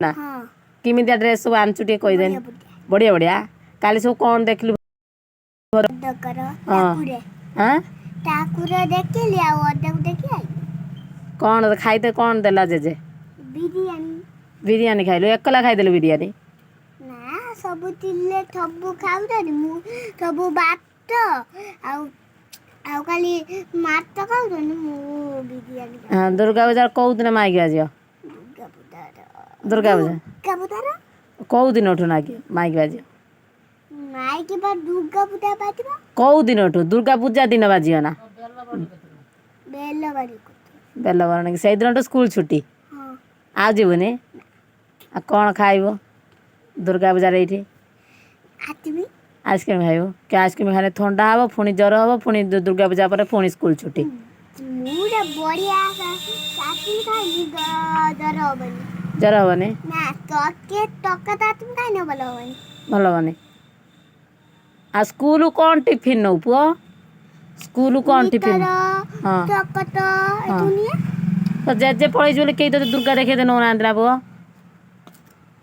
ନା? ହଁ। କେମିତିଆ ଡ୍ରେସ୍ ସବୁ ଆଣିଛୁ ଟିକେ କହିଦେନି। ବଢିଆ ବଢିଆ। ବଢ଼ିଆ ବଢ଼ିଆ। କାଲି ସବୁ କ'ଣ ଦେଖିଲୁ? ଅଦକର। ହଁ। ଠାକୁରେ। ଆଁ? ଠାକୁର ଦେଖିଲି ଆଉ ଅଦାକୁ ଦେଖି ଆଇଲି। କ'ଣ ଖାଇତେ କ'ଣ ଦେଲା ଜେଜେ? ବିରିୟାନୀ। ବିରିୟାନୀ ଖାଇଲୁ? ଏକଲା ଖାଇଦେଲୁ ବିରିୟାନୀ? ନା, ସବୁ ଥିଲେ, ସବୁ ଖାଉଛନ୍ତି। ମୁଁ ସବୁ ଭାତ ଆଉ ଆଉ ଖାଲି ମାଛ ଖାଉଛନ୍ତି, ମୁଁ ବିରିୟାନୀ ଖାଉଛି। ହଁ, ଦୁର୍ଗା ପୂଜା କୋଉ ଦିନ ମାଇକି ବାଜିବ? ଦୁର୍ଗା ପୂଜାର। ଦୁର୍ଗା ପୂଜା। ଦୁର୍ଗା ପୂଜାର। କୋଉ ଦିନଠୁ ନାକି ମାଇକି ବାଜିବ? ମାଇକି ବା ଦୁର୍ଗା ପୂଜା ବାଜିବ। କୋଉ ଦିନଠୁ? ଦୁର୍ଗା ପୂଜା ଦିନ ବାଜିବ ନା? ବେଲବାଡ଼ି। ବେଲବରଣୀ ସେଇଦିନଠୁ ସ୍କୁଲ ଛୁଟି? ହଁ। ଆଉ ଯିବୁନି? ଆଉ କ'ଣ ଖାଇବ ଦୁର୍ଗା ପୂଜାରେ ଏଇଠି? ଆସିବି। ଆଇସ୍କ୍ରିମ୍ ଖାଇବୁ କି? ଆଇସ୍କ୍ରିମ୍ ଖାଇଲେ ଥଣ୍ଡା ହେବ, ପୁଣି ଜ୍ୱର ହେବ, ପୁଣି ଦୁର୍ଗା ପୂଜା ପରେ ପୁଣି ସ୍କୁଲ ଛୁଟି। ମୁଁ ଗୋଟେ ବଢ଼ିଆ ଆଇସ୍କ୍ରିମ୍ ଖାଇଲି, ଜର ହବନି। ଜ୍ୱର ହେବନି? ନା, ତକେ ଟକା ତ ଆଇସ୍କ୍ରିମ୍ ଖାଇଲେ ଭଲ ହବନି। ଭଲ ହେବନି। ଆଉ ସ୍କୁଲ କ'ଣ ଟିଫିନ୍ ନେଉ ପୁଅ? ସ୍କୁଲ କ'ଣ ଟିଫିନ୍? ହଁ। ଚକଟ। ହଁ। ଦୁନିଆ। ତ ଜେଜେ ପଳେଇଛୁ ବୋଲି କେହି ତୋତେ ଦୁର୍ଗା ଦେଖେଇ ନେଉନାହାନ୍ତି ନା ପୁଅ?